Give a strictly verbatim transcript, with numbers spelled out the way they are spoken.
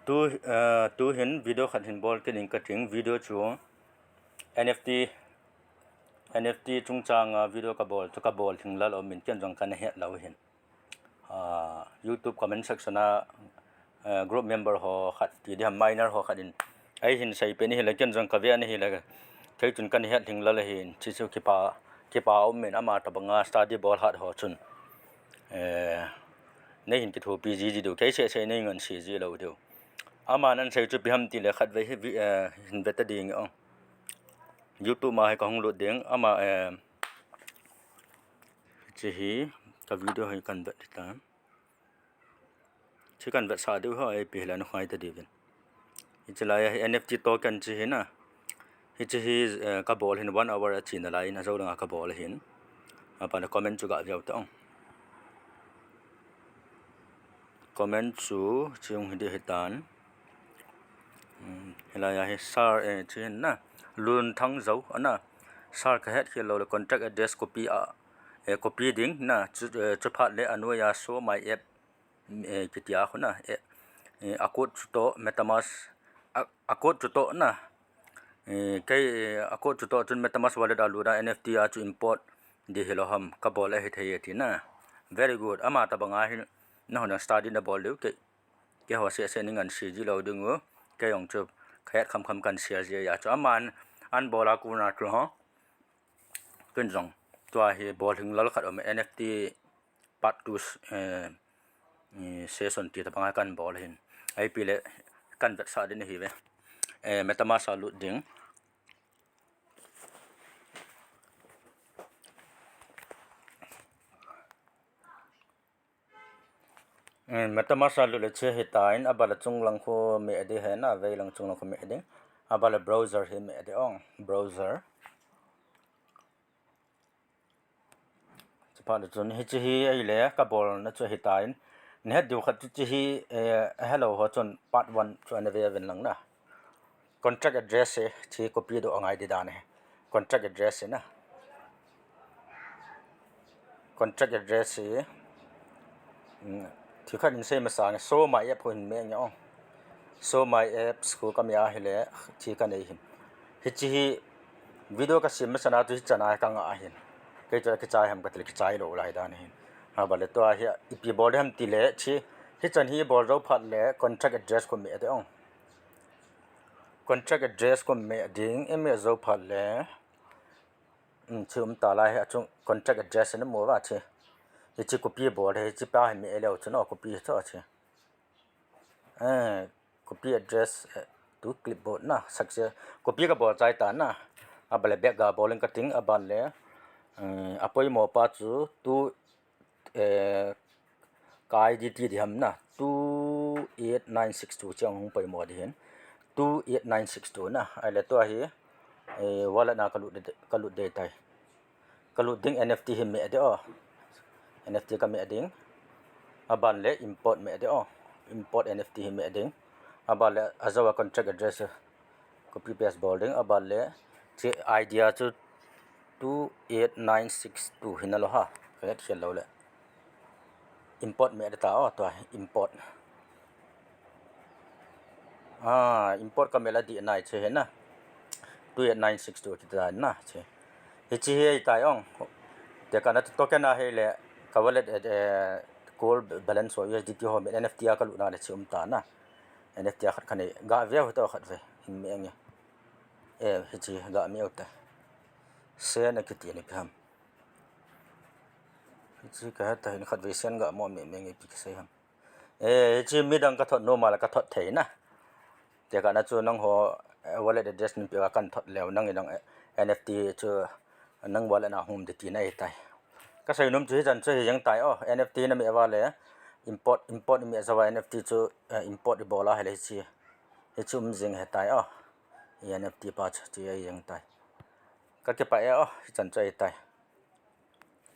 Tu, eh, tu hin video khat hin bol kit ing kating, video chu N F T, N F T chungchang a video kabol, chu kabol lhinglel um in ken jong kana het lou hin. Ah, YouTube comment section a, eh, group member ho khat ti diham, miner ho khat in eihin seipeh in ahile ken jong kave in ahile, kei chun kana het lhinglel ahin, chuchu kipa, kipa um in ama tabanga study bol hat ho chun. Eh, neihin kithopi jiji diu, kei seh seh nei ngansi ji lou diu. Aman asei chu ipi ham tile khatvei hi vi-, eh, hin vet ta ding o. YouTube ma hi kahung lut ding, ama, eh, hiche hi ka video hi kan vet ta. Chu kan vetsah diu ho, ipi hile nahung ngai ta diuvin. Hiche lai a hi N F T token chu hi na. Hiche hi, eh, kabol hin one hour a china lai in ajou langa kabol ahin. Apan comment chu gave u te ong. Comment chu, chu hi ding hitan. Hmm, hilai a hi sir, eh, chu hin na. Lunthang Zo, ana. Sir kahet khel lou le contract address copy a, eh, copy ding na. Chu, eh, chuphat le anoi a show my app, eh, kiti a khu na. Eh, eh, a code chu toh MetaMask, a, a code chu toh na. Eh, kei, eh, a code chu toh chun MetaMask wallet a lut a N F T a chu import ding hilou ham, kabol ahithei e ti na. Very good. Ama tabanga hi nahon study nabol diu, kei, keiho seh seh nei ngansi ji lou ding u. Kei jong chu kahet khamkham kan share ji a chu aman abol a kona chu ho. Ken jong tua hi bol lhinglel khat um, N F T part two, eh, eh, session ti tabanga kan bol hin. Ipi le kan vetsah ding ahi ve. Eh, MetaMask a lut ding. Eh, MetaMask a lut le chu hitan, aban le chunglang khu meh ding hi na, veilang chunglang khu meh ding. Aban le browser hi meh ding ong, browser. Chuphat le chun hiche hi ahile kabolna chu hitan. Nahet diu khat chu hiche hi, eh, helou ho chun part one chu ana ve uvin lang na. Contract address hi, hiche copy doh angai ding dan hi. Contract address hi na. Contract address hi, mm, thil khat in sei masang, show my app khu hin meh nge ong. Show my apps khu kameh ahile, hiche kanei hin. Hiche hi video kasem masang a chu hichan a kanga hin. Kei chu kichai ham katile kichai lou lai dan hin. Aban le tua hi ipi bol ding ham tile, hiche, hichan hi bol jou phat le contract address khu meh ding ong. Contract address khu meh ding, imeh jou phat le. Hmm, chu um ta lai hi, achung contract address namu uva chu. Hiche copy bol hi, hiche pa hi meh leu chun o copy hi chu chu. Eh, copy address, eh, to clipboard na, success. Copy kabol chai ta na. Aban le back ga bol in kating, aban le, eh, apoimo pa chu tu eh, ka I D ti ding ham na, two eight nine six two chu ahung poimo ding hin, two eight nine six two na, ahile tua hi, eh, wallet na kalut ding, kalut ding tai. Kalut ding N F T hi meh ding o. N F T kameh ding. Aban le import meh ding o. Import N F T hi meh ding. Aban le ajou a contract address hi copy paste bol ding, aban le, hiche I D a chu two eight nine six two hi nalou ha, kahet khel lou le. Import meh ding ta o, tua, import. Ah, import kameh le dih nai chu hi na. Two eight nine six two kiti dan na, chu. Hiche hi ahitai ong. Tekahna chu token ahile, ka wallet, eh, eh, gold balance ho, U S D T ho, meh N F T a kalutna le chu um ta na. N F T a khat kanei, gave u hite khatvei, hin meh nge. Eh, hiche gave u hite. Send akiti ni ipi ham. Hiche kahet ta hin khatvei send gamo meh meh nge ipi kisei ham. Eh, hiche midang kathot nom a le kathot thei na. Tekahna chu nangho, eh, wallet address neipe uva kathot leu nangin nang, eh, N F T chu nang wallet na hung um ding tina ahitai. Kasei nom chu hichan chu hi jeng tai o, N F T nameh uva le, import, import imeh jou a N F T chu, eh, import ibol ahile hiche, hiche um jing ahitai o. Hi N F T pa chu, chu hi jeng tai. Kakipah e o, hichan chu ahitai.